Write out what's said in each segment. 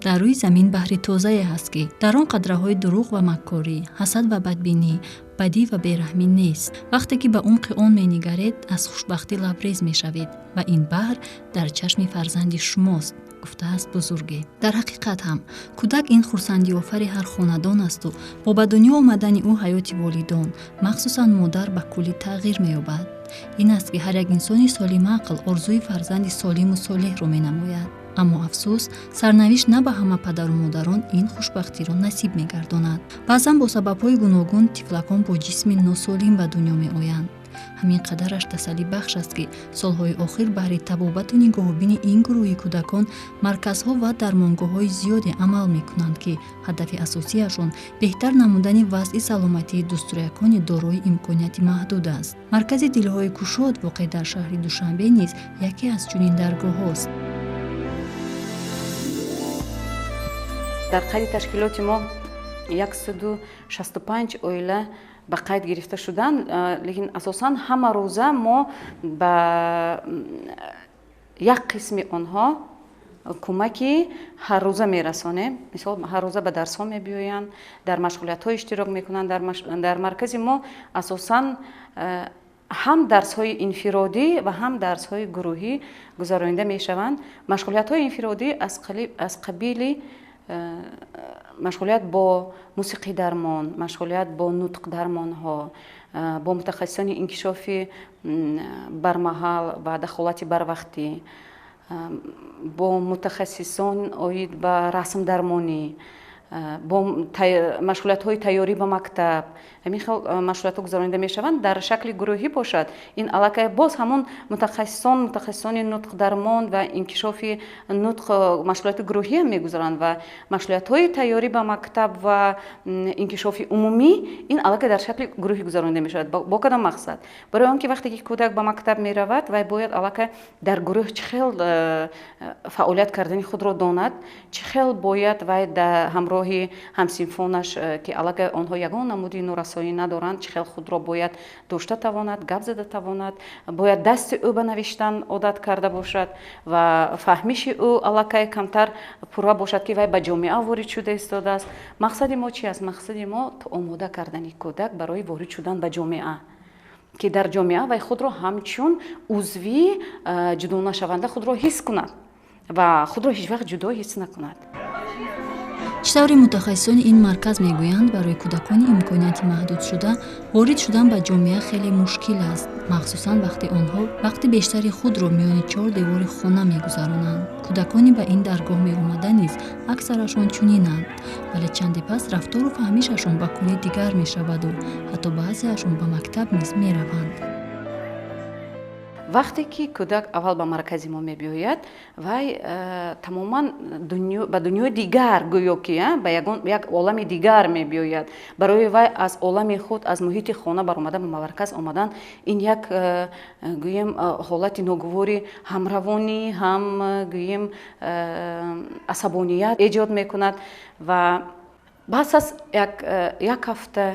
Дар рӯи замин баҳри тозае ҳаст, ки дар он қадраҳои дурӯғ ва маккорӣ, ҳасад ва бадбинӣ, бадӣ ва бераҳмӣ нест. Вақте ки ба умқи он менигаред, аз хушбахтӣ лабрез мешавед ва ин баҳр дар чашми фарзанди шумост, гуфтааст бузурге. Дар ҳақиқат ҳам кӯдак ин хурсандиофари ҳар хонадон асту бо ба дунё омадани ӯ ҳаёти волидон, махсусан модар, ба куллӣ тағйир меёбад. Ин аст, ки ҳар як инсони солимақл орзуи фарзанди солиму солеҳро менамояд. Аммо афсӯс, сарнавишт на ба ҳама падару модарон ин хушбахтиро насиб мегардонад. Баъзан бо сабабҳои гуногун тифлакон бо ҷисми носолим ба дунё меоянд. Ҳамин қадараш тасаллибахш аст, ки солҳои охир баҳри табобату нигоҳубини ин гурӯҳи кӯдакон марказҳо ва дармонгоҳҳои зиёде амал мекунанд, ки ҳадафи асосиашон беҳтар намудани вазъи саломатии дустурякони дорои имконияти маҳдуд аст. Маркази дилҳои кушод воқеъ дар шаҳри Душанбе низ яке аз чунин даргоҳҳост. Дар қайди ташкилоти мо 165 оила ба қайд гирифта шуданд, лекин асосан ҳама рӯза мо ба як қисми онҳо кӯмаки ҳаррӯза мерасонем. Мисол, ҳаррӯза ба дарсҳо мебиёянд, дар машғулиятҳо иштирок мекунанд. Дар маркази мо асосан ҳам дарсҳои инфиродӣ ва ҳам дарсҳои гурӯҳӣ гузаронида мешаванд. Машғулиятҳои инфиродӣ аз қабили машғулият бо мусиқидармон, машғулият бо нутқдармонҳо, бо мутахассисони инкишофи бармаҳал ва дахолати барвақтӣ, бо мутахассисон оид ба расмдармонӣ, бо машғулиятҳои тайёрӣ ба мактаб. Ҳамин хел машғулиятҳо гузаронида мешаванд. Дар шакли гурӯҳӣ бошад, ин аллакай боз ҳамон мутахассисони нутқдармон ва инкишофи нутқ машғулияти гурӯҳиам мегузаранд ва машғулиятҳои тайёрӣ ба мактаб ва инкишофи умумӣ ин аллакай дар шакли гурӯҳӣ гузаронида мешавад. Бо кадом мақсад? Барои он ки вақте ки кӯдак ба мактаб меравад, вай бояд аллакай дар гурӯҳ чӣ хел фаъолият кардани худро донад, чӣ хел бояд вай дар ҳамроҳи ҳамсинфонаш, ки аллакай онҳо ягон намуди норасоӣ надоранд, чӣ хел худро бояд дошта тавонад, гап зада тавонад, бояд дасти ӯ ба навиштан одат карда бошад ва фаҳмиши ӯ аллакай камтар пурра бошад, ки вай ба ҷомеа ворид шуда истодааст. Мақсади мо чи аст? Мақсади мо омода кардани кӯдак барои ворид шудан ба ҷомеа, ки дар ҷомеа вай худро ҳамчун узви ҷудонашаванда худро ҳис кунад ва худро ҳеҷ вақт ҷудо ҳис накунад. Чӣ тавре мутахассисони ин марказ мегӯянд, барои кӯдакони имконияти маҳдудшуда ворид шудан ба ҷомеа хеле мушкил аст, махсусан вақте онҳо вақти бештари худро миёни чор девори хона мегузаронанд. Кӯдакони ба ин даргоҳ меомада низ аксарашон чунинанд, вале чанде пас рафтору фаҳмишашон ба куллӣ дигар мешаваду ҳатто баъзеашон ба мактаб низ мераванд. Вақте ки кӯдак аввал ба маркази мо мебиёяд, вай тамоман ба дунёи дигар, гӯё ки ба як олами дигар мебиёяд. Барои вай аз олами худ, аз муҳити хона баромада ба марказ омадан ин як, гӯем, ҳолати ногувори ҳам равонӣ, ҳам, гӯем, асабоният эҷод мекунад. Ва пас аз як ҳафта,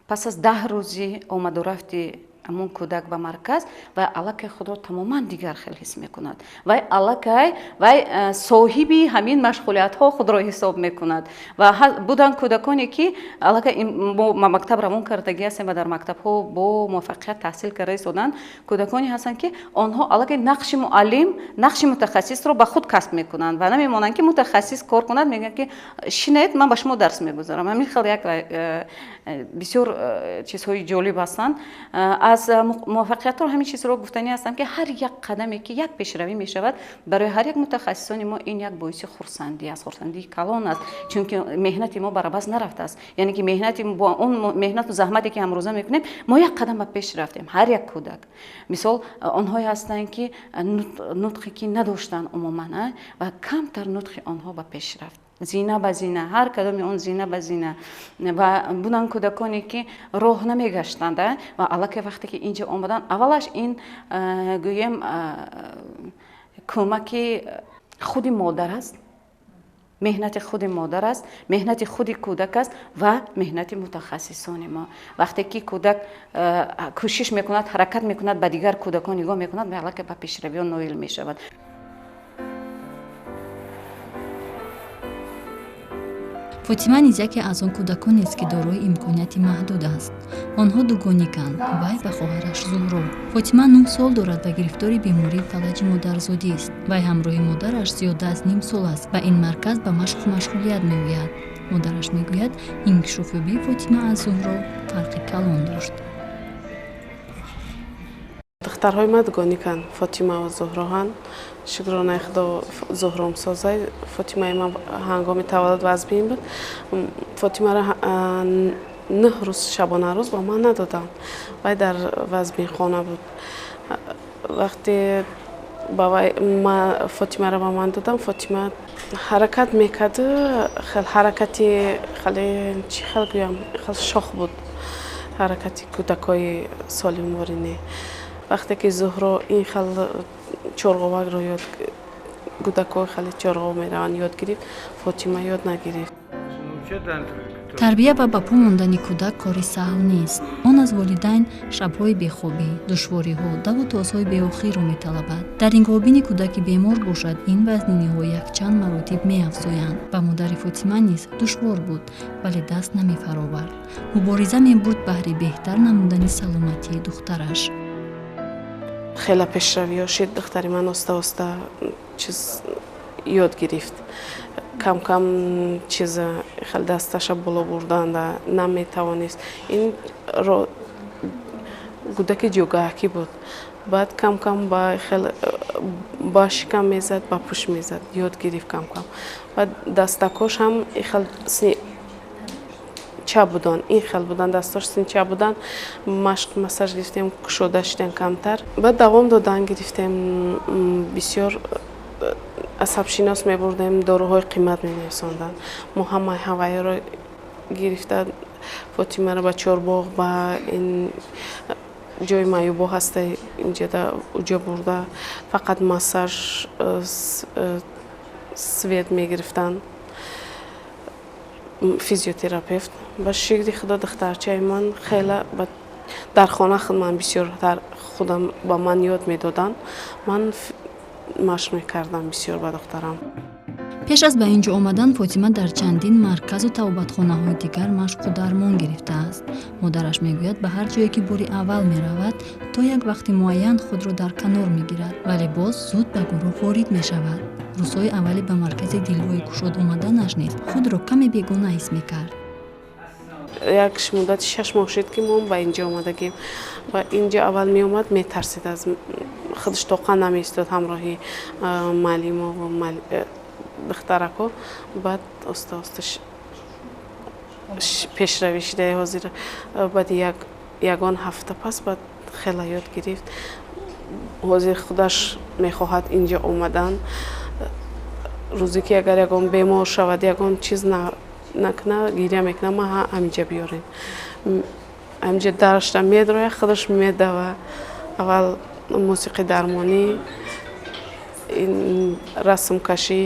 пас аз 10 рӯзи омадурафти ҳамон кӯдак ба марказ, вай аллакай худро тамоман дигар хел ҳис мекунад. Вай аллакай вай соҳиби ҳамин машғулиятҳо худро ҳисоб мекунад. Ва буданд кӯдаконе, ки аллакай мо ба мактаб равон кардагӣ ҳастем ва дар мактабҳо бо муваффақият таҳсил карда истоданд. Кӯдаконе ҳастанд, ки онҳо аллакай нақши муаллим, нақши мутахассисро ба худ касб мекунанд ва намемонанд, ки мутахассис кор кунад, мегӯянд, ки шинед, ман ба шумо дарс мегузарам. Ҳамин хел як бисёр чизҳои ҷолиб ҳастанд. Аз муваффақиятҳо ҳамин чизро гуфтанӣ ҳастам, ки ҳар як қадаме ки як пешравӣ мешавад, барои ҳар як мутахассисони мо ин як боиси хурсандӣ аст, хурсандии калон аст, чунки меҳнати мо барабас нарафтааст. Яъне ки меҳнати бо он меҳнату заҳмате ки ҳамрӯза мекунем, мо як қадам ба пеш рафтем. Ҳар як кӯдак, мисол, онҳое ҳастанд, ки нутқе ки надоштанд умуман, ва камтар нутқи онҳо ба пеш рафт, зина ба зина, ҳар кадоми он зина ба зина. Ва буданд кӯдаконе, ки роҳ намегаштанд, ва аллакай вақте ки инҷо омаданд, аввалаш ин, гӯем, кӯмаки худи модар аст, меҳнати худи модар аст, меҳнати худи кӯдак аст ва меҳнати мутахассисони мо. Вақте ки кӯдак кӯшиш мекунад, ҳаракат мекунад, ба дигар кӯдакон нигоҳ мекунад, ва аллакай ба пешравиҳо ноил мешавад. Фотима низ яке аз он кӯдаконест, ки дорои имконияти маҳдуд аст. Онҳо дугониканд, вай ва хоҳараш Зуҳро. Фотима 9 сол дорад ва гирифтори бемории фалаҷи модарзодист. Вай ҳамроҳи модараш зиёда аз ним сол аст ба ин марказ ба машқу машғулият меояд. Модараш мегӯяд, инкишофёбии Фотима аз Зуҳро фарқи калон дошт. Духтарҳои ма дугониканд, Фотима ва Зуҳроҳанд. Шукронаи Худо, Зуҳром созай. Фотимаи ман ҳангоми таваллуд вазбин буд. Фотимаро 9 рӯз шабонарӯз ба ман надоданд. Вай дар вазбинхона буд. Вақте Фотимаро ба ман додам, Фотима ҳаракат мекард, ҳаракати хеле чӣ хел гӯям, хел шох буд, ҳаракати кӯдакҳои солимворӣ не. Вақте ки Зуҳро ин хел чорғовакро ёд, кӯдакҳои хеле чорғов мераванд ёд гирифт, Фотима ёд нагирифт. Тарбия ва ба по мондани кӯдак кори саҳл нест. Он аз волидайн шабҳои бехобӣ, душвориҳо, даву тозҳои беохирро металабад. Дар нигоҳубини кӯдаки бемор бошад, ин вазниниҳо якчанд маротиб меафзоянд. Ба модари Фотима низ душвор буд, вале даст намефаровард. Мубориза мебурд баҳри беҳтар намудани саломатии духтараш. Хеле пешравиҳо шид. Духтари ман оста-оста чиз ёд гирифт. Кам-кам чиз хел дасташа боло бурданда наметавонист. Ин кӯдаки ҷогаҳакӣ буд. Баъд кам-кам ба хел ба шикам мезад, ба пушт мезад, ёд гирифт кам-кам. Баъд дастакош ҳам хел чап буданд, ин хел буданд, дастош синча буданд. Машқ массаж гирифтем, кушода шудем камтар. Баъд давом додан гирифтем, бисёр асабшинос мебурдем, доруҳои қимат менависонданд. Мо ҳамаи ҳавайёро гирифта Фотимаро ба Чорбоғ, ба ин ҷои маъюбо ҳаста инҷода уҷо бурда, фақат массаж, свет мегирифтанд, физиотерапевт. Ба шукри Худо, духтарчаи ман хеле дар хона худ ман бисёртар худам ба ман ёд медоданд. Ман машқ мекардам бисёр ба духтарам. Пеш аз ба ин ҷо омадан Фотима дар чандин марказу тавбатхонаҳои дигар машқу дармон гирифтааст. Модараш мегӯяд, ба ҳар ҷое ки бори аввал меравад, то як вақти муайян худро дар канор мегирад, вале боз зуд ба гурӯҳ ворид мешавад. Рӯзҳои аввали ба маркази дилҳои кушод омаданаш низ худро каме бегона ҳис мекард. Як муддати 6 моҳ шуд, ки мо ба инҷо омадагим. Ва инҷо аввал меомад, метарсид, аз худаш тоқа намеистод ҳамроҳи муаллимо ва духтарако. Баъд оста-оста пешравӣ шуда, ҳозир баъди ягон ҳафта пас баъд хеле ёд гирифт. Ҳозир худаш мехоҳад инҷо омадан. Рӯзе ки агар ягон бемор шавад, ягон чиз накна, гиря мекунам, ма ҳаминҷа биёрем. Ҳаминҷа дарашта медроя, худаш медава. Аввал мусиқи дармонӣ, расмкашӣ,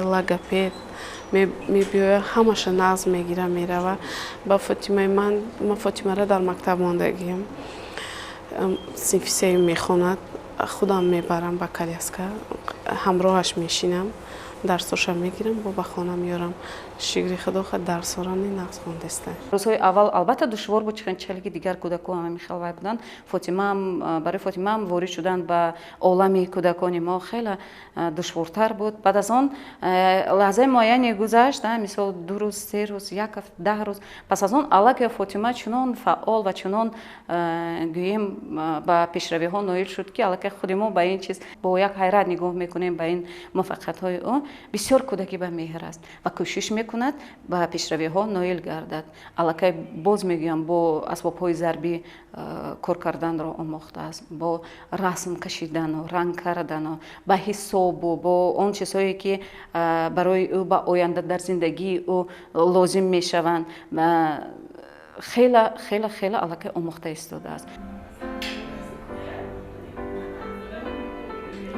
логопед мебиёя, ҳамаша нағз мегира, мерава. Ба Фотимаи ман, ман Фотимаро дар мактаб мондагиам. Синфи сеюм мехонад, худам мебарам ба коляска, ҳамроҳаш мешинам, дарсоша мегирам, бо ба хона меорам. Шукри Худо, дарсора не нағз хондеста. Рӯзҳои аввал албатта душвор буд, чун чале ки дигар кӯдакҳо ҳам хеле вай буданд. Фотимаам, барои Фотимаам ворид шудан ба олами кӯдакони мо хеле душвортар буд. Баъд аз он лаҳзаи муайяне гузашт, мисол 2 рӯз, 3 рӯз, 1 ҳафта, 10 рӯз. Пас аз он аллакай Фотима чунон фаъол ва чунон гӯем ба пешравиҳо ноил шуд, ки аллакай худи мо ба ин чиз бо як ҳайрат нигоҳ мекунем, ба ин муваффақиятҳои ӯ. Бисёр кӯдаки ба меҳр аст ва кӯшиш мекунад ба пешравиҳо ноил гардад. Аллакай боз мегӯям, бо асбобҳои зарбӣ кор карданро омӯхтааст, бо расм кашидану ранг кардану ба ҳисобу бо он чизҳое ки барои ӯ ба оянда дар зиндагии ӯ лозим мешаванд. Хеле хеле хеле аллакай омӯхта истодааст.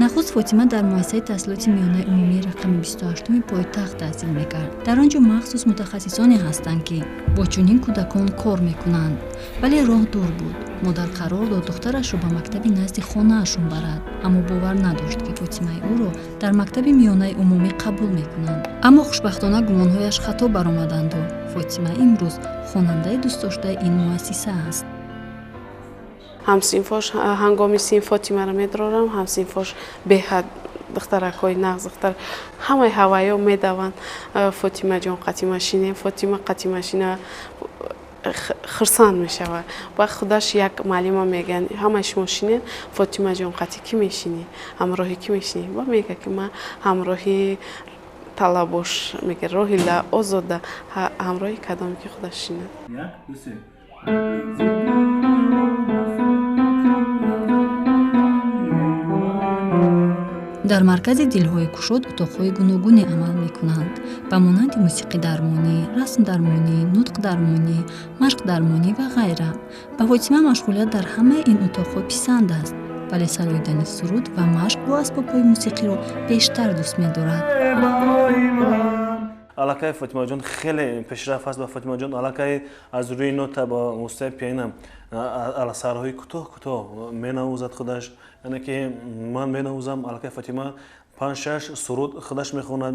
Нахуст Фотима дар муассисаи таҳсилоти миёнаи умумии рақами 28-уми пойтахт таҳсил мекард. Дар он ҷо махсус мутахассисоне ҳастанд, ки бо чунин кӯдакон кор мекунанд. Вале роҳ дур буд. Модар қарор дод духтарашро ба мактаби назди хонаашон барад, аммо бовар надошт, ки Фотимаи ӯро дар мактаби миёнаи умумӣ қабул мекунанд. Аммо хушбахтона гумонҳояш хато баромаданду Фотима имрӯз хонандаи дӯстдоштаи ин муассиса аст. Ҳамсинфош ҳангоми синф Фотимаро медорам, ҳамсинфош беҳад духтаракҳои нағз, духтар ҳамаи ҳаваё медаванд. Фотимаҷон, қати машине, Фотима қати машина, хурсанд мешавад. Ба худаш як муаллима мегӯянд: ҳамаи шумо шинед, Фотимаҷон, қати кӣ мешинӣ, ҳамроҳи кӣ мешинӣ? Ба мега, ки ман ҳамроҳи талабош, мега, Роҳила, Озода, ҳамроҳи кадоме ки худаш шинад. Дар маркази дилҳои кушод утоқҳои гуногуне амал мекунанд, ба монанди мусиқидармонӣ, расмдармонӣ, нутқдармонӣ, машқдармонӣ ва ғайра. Ба Фотима машғулият дар ҳамаи ин утоқҳо писанд аст, вале сароидани суруд ва машқ бо асбобҳои мусиқиро бештар дӯст медорад. Аллакай Фотимаҷон хеле пешрафт аст ва Фотимаҷон аллакай аз рӯи нота ба воситаи пианино сарҳои кӯтоҳ кӯтоҳ менавозад худаш. Яъне ки ман менавозам, аллакай Фотима 5-6 суруд худаш мехонад.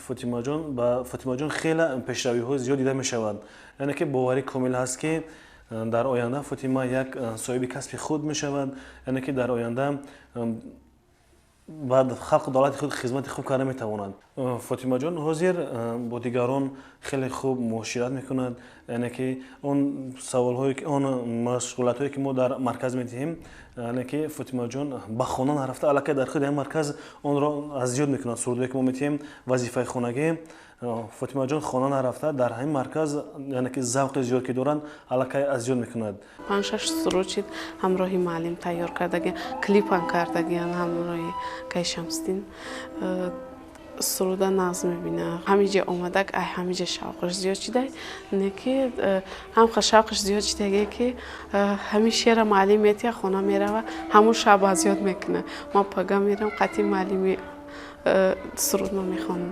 Фотимаҷон ба Фотимаҷон хеле пешравиҳои зиёд дида мешавад. Яъне ки боварӣ комил ҳаст, ки дар оянда Фотима як соҳиби касби худ мешавад, яъне ки дар оянда ба халқу давлати худ хизмати хуб карда метавонад. Фотимаҷон ҳозир бо дигарон хеле хуб муошират мекунад, яъне ки он саволҳое, он машғулиятҳое, ки мо дар марказ медиҳем, яъне ки Фотимаҷон ба хона нарафта, аллакай дар худи ҳамин марказ онро аз ёд мекунад. Сурудое ки мо медиҳем, вазифаи хонагӣ, Фотимаҷон хона нарафта, дар ҳамин марказ, яъне ки завқи зиёд ки доранд, аллакай аз ёд мекунад. 5-6 суруд шид ҳамроҳи муаллим тайёр кардагиан, клипам кардагиан ҳамроҳи Кай Шамсиддин. Суруда нағз мебина. Ҳамиҷа омадак, ай ҳамиҷа шавқаш зиёд шидай, не ки ҳамқа шавқаш зиёд шидаге, ки ҳамин шеъра муаллим метия, хона мерава, ҳамун шаб аз ёд мекуна. Ман пага мерам, қати муаллими суруд ма мехонам.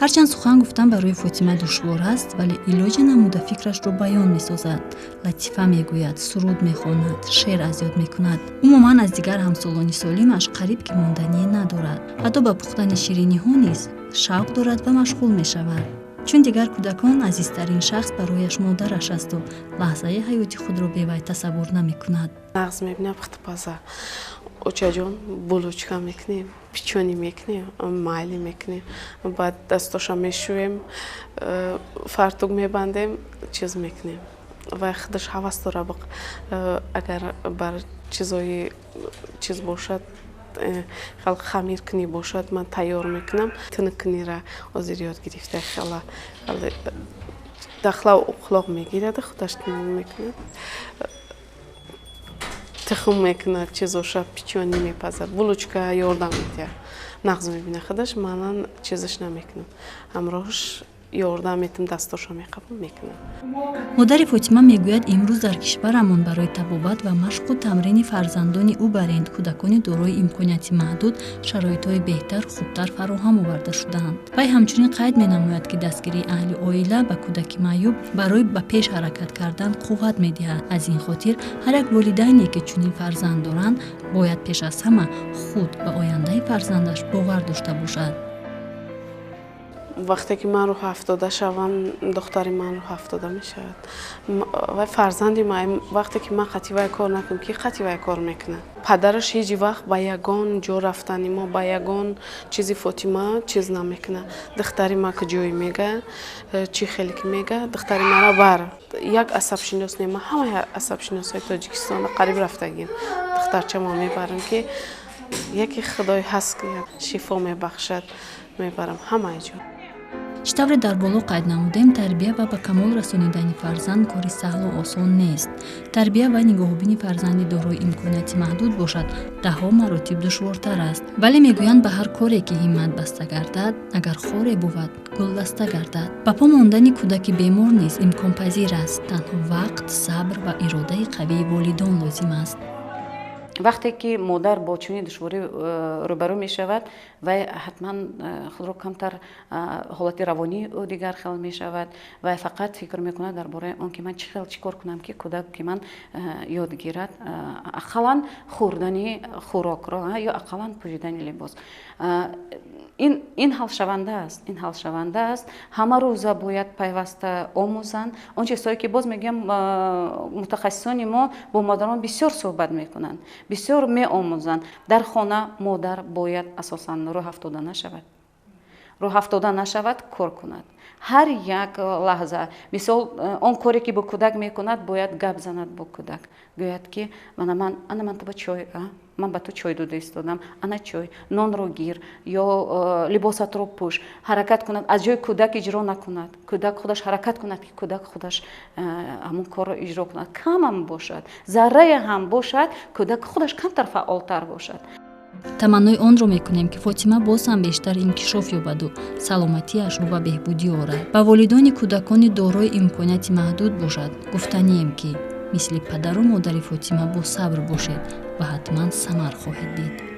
Ҳарчанд сухан гуфтан барои Фотима душвор аст, вале илоҷа намуда фикрашро баён месозад. Латифа мегӯяд, суруд мехонад, шеър аз ёд мекунад. Умуман аз дигар ҳамсолони солимаш қариб ки мондание надорад. Ҳатто ба пухтани шириниҳо низ шавқ дорад ва машғул мешавад. Чун дигар кӯдакон, азизтарин шахс барояш модараш асту лаҳзаи ҳаёти худро бевай тасаввур намекунад. Нағз мебинам пухтупаза. Очаҷон, булочка мекунем, печенье мекунем, майли мекунем, баъд дастоша мешӯем, фартук мебандем, чиз мекунем. Ва худаш ҳавас дора, агар бар чизои чиз бошад, хел хамиркунӣ бошад, ман тайёр мекунам. Тинуккунира ҳозир ёд гирифта, хела дахла ухлоқ мегирад, худаш тинук мекунад, тухм мекунад, чизоша, печенье мепазад, булочка ёрдам медиҳад. Нағз мебина худаш, манан чизаш намекунам, ҳамроҳаш ёрдам метам, дастоша меқабам, мекунам. Модари Фотима мегӯяд, имрӯз дар кишварамон барои табобат ва машқу тамрини фарзандони ӯ барин кӯдакони дорои имконияти маҳдуд шароитҳои беҳтару хубтар фароҳам оварда шудаанд. Вай ҳамчунин қайд менамояд, ки дастгирии аҳли оила ба кӯдаки маъюб барои ба пеш ҳаракат кардан қувват медиҳад. Аз ин хотир ҳар як волидайне, ки чунин фарзанд доранд, бояд пеш аз ҳама худ ба ояндаи фарзандаш бовар дошта бошад. Вақте ки ман рӯҳ афтода шавам, духтари ман рӯҳ афтода мешавад. Вай фарзанди ман, вақте ки ман қати вай кор накунам, ки қати вай кор мекунад? Падараш ҳеҷ вақт ба ягон ҷо рафтани мо, ба ягон чизи Фотима чиз намекунад. Духтари ман куҷое мега, чӣ хеле ки мега, духтари мара бар. Як асабшинос не, ман ҳамаи асабшиносҳои Тоҷикистонро қариб рафтагим. Духтарчамо мебарам, ки яке Худой ҳаст, ки шифо мебахшад, мебарам ҳамаи ҷо. Чӣ тавре дар боло қайд намудем, тарбия ва ба камол расонидани фарзанд кори саҳлу осон нест. Тарбия ва нигоҳубини фарзанди дорои имконияти маҳдуд бошад, даҳҳо маротиб душвортар аст. Вале мегӯянд, ба ҳар коре ки ҳиммат баста гардад, агар хоре бувад, гулдаста гардад. Ба по мондани кӯдаки бемор низ имконпазир аст. Танҳо вақт, сабр ва иродаи қавии волидон лозим аст. Вақте ки модар бо чунин душворӣ рӯбарӯ мешавад, вай ҳатман худро камтар, ҳолати равонии ӯ дигар хел мешавад. Вай фақат фикр мекунад дар бораи он ки ман чӣ хел, чӣ кор кунам, ки кӯдаки ман ёд гирад ақаллан хӯрдани хӯрокро ё ақаллан пӯшидани либос. Ин ҳалшаванда аст, ин ҳалшаванда аст. Ҳама рӯза бояд пайваста омӯзанд он чизҳое ки, боз мегӯям, мутахассисони мо бо модарон бисёр суҳбат мекунанд, бисёр меомӯзанд. Дар хона модар бояд асосан рӯҳафтода нашавад, рӯҳафтода нашавад, кор кунад ҳар як лаҳза. Мисол, он коре ки бо кӯдак мекунад, бояд гап занад бо кӯдак, гӯяд ки мана ман, ана ман туба чой, ман ба ту чой дода истодам, ана чой, нонро гир ё либосатро пӯш. Ҳаракат кунад, аз ҷои кӯдак иҷро накунад, кӯдак худаш ҳаракат кунад, ки кӯдак худаш ҳамон корро иҷро кунад. Камам бошад, заррае ҳам бошад, кӯдак худаш камтар фаъолтар бошад. Таманнои онро мекунем, ки Фотима боз ҳам бештар инкишоф ёбаду саломатиаш рӯ ба беҳбудӣ орад. Ба волидони кӯдакони дорои имконияти маҳдуд бошад, гуфтанием, ки мисли падару модари Фотима босабр бошед ва ҳатман самар хоҳед дид.